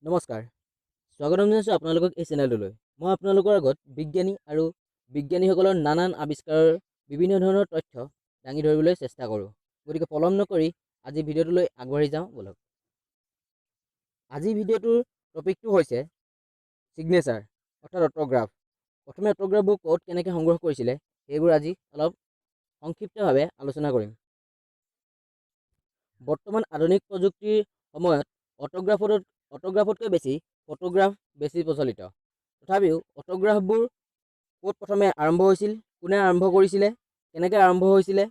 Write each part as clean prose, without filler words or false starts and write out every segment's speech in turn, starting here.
নমস্কাৰ, স্বাগতম জনাইছোঁ আপোনালোকক এই চেনেলটোলৈ। মই আপোনালোকৰ আগত বিজ্ঞানী আৰু বিজ্ঞানীসকলৰ নানান আৱিষ্কাৰৰ বিভিন্ন ধৰণৰ তথ্য দাঙি ধৰিবলৈ চেষ্টা কৰোঁ। গতিকে পলম নকৰি আজি ভিডিঅ'টোলৈ আগবাঢ়ি যাওঁ ব'লক। আজি ভিডিঅ'টোৰ টপিকটো হৈছে ছিগনেচাৰ অৰ্থাৎ অট'গ্ৰাফ। প্ৰথমে অট'গ্ৰাফবোৰ ক'ত কেনেকৈ সংগ্ৰহ কৰিছিলে সেইবোৰ আজি অলপ সংক্ষিপ্তভাৱে আলোচনা কৰিম। বৰ্তমান আধুনিক প্ৰযুক্তিৰ সময়ত অট'গ্ৰাফতকৈ বেছি ফটোগ্ৰাফ বেছি প্ৰচলিত। তথাপিও অট'গ্ৰাফবোৰ ক'ত প্ৰথমে আৰম্ভ হৈছিল, কোনে আৰম্ভ কৰিছিলে, কেনেকৈ আৰম্ভ হৈছিলে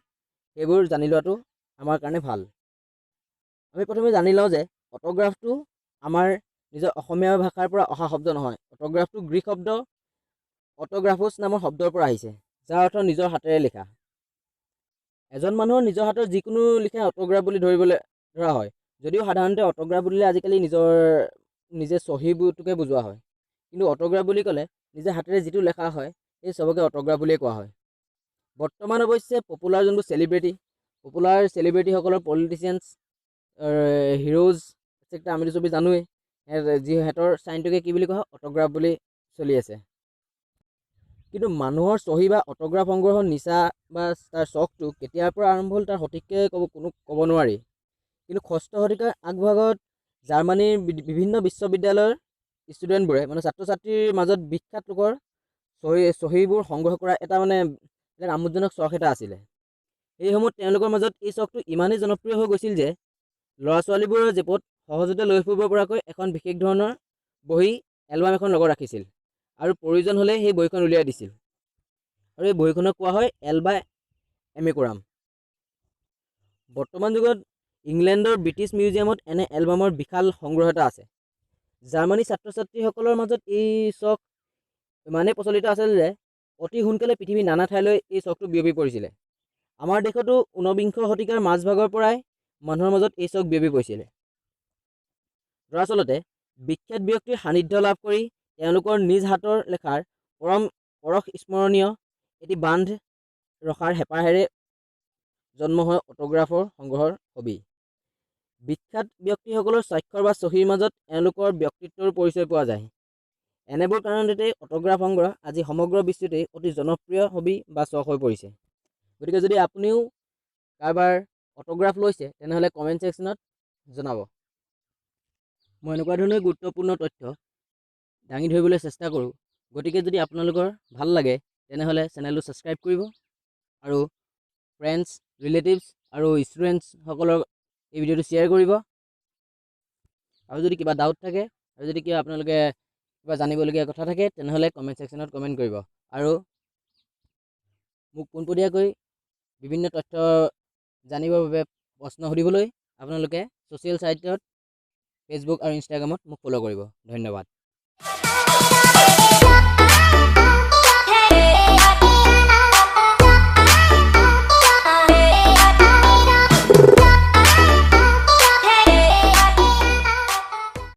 সেইবোৰ জানি লোৱাটো আমাৰ কাৰণে ভাল। আমি প্ৰথমে জানি লওঁ যে অট'গ্ৰাফটো আমাৰ নিজৰ অসমীয়া ভাষাৰ পৰা অহা শব্দ নহয়। অট'গ্ৰাফটো গ্ৰীক শব্দ অট'গ্ৰাফোছ নামৰ শব্দৰ পৰা আহিছে, যাৰ অৰ্থ নিজৰ হাতেৰে লিখা। এজন মানুহৰ নিজৰ হাতৰ যিকোনো লিখা অট'গ্ৰাফ বুলি ধৰিবলৈ ধৰা হয়, যদিও সাধাৰণতে অট'গ্ৰাফ বুলিলে আজিকালি নিজে চহীটোকে বুজোৱা হয়। কিন্তু অট'গ্ৰাফ বুলি ক'লে নিজে হাতেৰে যিটো লেখা হয় সেই চবকে অট'গ্ৰাফ বুলিয়ে কোৱা হয়। বৰ্তমান অৱশ্যে পপুলাৰ যোনবোৰ চেলিব্ৰিটি, পপুলাৰ চেলিব্ৰিটিসকলৰ পলিটিচিয়ানছ, হিৰ'জ এটচেট্ৰা আমিতো চবেই জানোৱেই, সিহঁতৰ চাইনটোকে কি বুলি কোৱা হয়, অট'গ্ৰাফ বুলি চলি আছে। কিন্তু মানুহৰ চহী বা অট'গ্ৰাফ সংগ্ৰহৰ নিচা বা তাৰ চখটো কেতিয়াৰ পৰা আৰম্ভ হ'ল তাৰ সঠিককৈ কোনো ক'ব নোৱাৰি। কিন্তু ষষ্ঠ শতিকাৰ আগভাগত জাৰ্মানীৰ বিভিন্ন বিশ্ববিদ্যালয়ৰ ষ্টুডেণ্টবোৰে মানে ছাত্ৰ ছাত্ৰীৰ মাজত বিখ্যাত লোকৰ চহীবোৰ সংগ্ৰহ কৰা এটা মানে আমোদজনক চখ এটা আছিলে। সেই সময়ত তেওঁলোকৰ মাজত এই চখটো ইমানেই জনপ্ৰিয় হৈ গৈছিল যে ল'ৰা ছোৱালীবোৰৰ জেপত সহজতে লৈ ফুৰিব পৰাকৈ এখন বিশেষ ধৰণৰ বহী এলবাম এখন লগত ৰাখিছিল আৰু প্ৰয়োজন হ'লে সেই বহীখন উলিয়াই দিছিল। আৰু এই বহীখনক কোৱা হয় এলবা এমিকোৰাম। বৰ্তমান যুগত ইংলেণ্ডৰ ব্ৰিটিছ মিউজিয়ামত এনে এলবামৰ বিশাল সংগ্ৰহ এটা আছে। জাৰ্মানী ছাত্ৰ ছাত্ৰীসকলৰ মাজত এই চখ ইমানেই প্ৰচলিত আছিল যে অতি সোনকালে পৃথিৱীৰ নানা ঠাইলৈ এই চখটো বিয়পি পৰিছিলে। আমাৰ দেশতো ঊনবিংশ শতিকাৰ মাজভাগৰ পৰাই মানুহৰ মাজত এই চখ বিয়পি পৰিছিলে। দৰাচলতে বিখ্যাত ব্যক্তিৰ সান্নিধ্য লাভ কৰি তেওঁলোকৰ নিজ হাতৰ লেখাৰ পৰশ স্মৰণীয় এটি বান্ধ ৰখাৰ হেঁপাহেৰে জন্ম হয় অট'গ্ৰাফৰ সংগ্ৰহৰ হবি। বিখ্যাত ব্যক্তিসকলৰ স্বাক্ষৰ বা চহীৰ মাজত এওঁলোকৰ ব্যক্তিত্বৰ পৰিচয় পোৱা যায়। এনেবোৰ কাৰণতেই অট'গ্ৰাফ সংগ্ৰহ আজি সমগ্ৰ বিশ্বতেই অতি জনপ্ৰিয় হবি বা চখ হৈ পৰিছে। গতিকে যদি আপুনিও কাৰোবাৰ অট'গ্ৰাফ লৈছে তেনেহ'লে কমেণ্ট ছেকশ্যনত জনাব। মই এনেকুৱা ধৰণে গুৰুত্বপূৰ্ণ তথ্য দাঙি ধৰিবলৈ চেষ্টা কৰোঁ। গতিকে যদি আপোনালোকৰ ভাল লাগে তেনেহ'লে চেনেলটো ছাবস্ক্ৰাইব কৰিব আৰু ফ্ৰেণ্ডছ, ৰিলেটিভছ আৰু ষ্টুডেণ্টছসকলক এই ভিডিঅ'টো শ্বেয়াৰ কৰিব। আৰু যদি কিবা ডাউট থাকে আৰু যদি কিবা আপোনালোকে কিবা জানিবলগীয়া কথা থাকে তেনেহ'লে কমেণ্ট ছেকশ্যনত কমেণ্ট কৰিব আৰু মোক পোনপটীয়াকৈ বিভিন্ন তথ্য জানিবৰ বাবে প্ৰশ্ন সুধিবলৈ আপোনালোকে ছ'চিয়েল ছাইটত ফেচবুক আৰু ইনষ্টাগ্ৰামত মোক ফ'ল' কৰিব। ধন্যবাদ।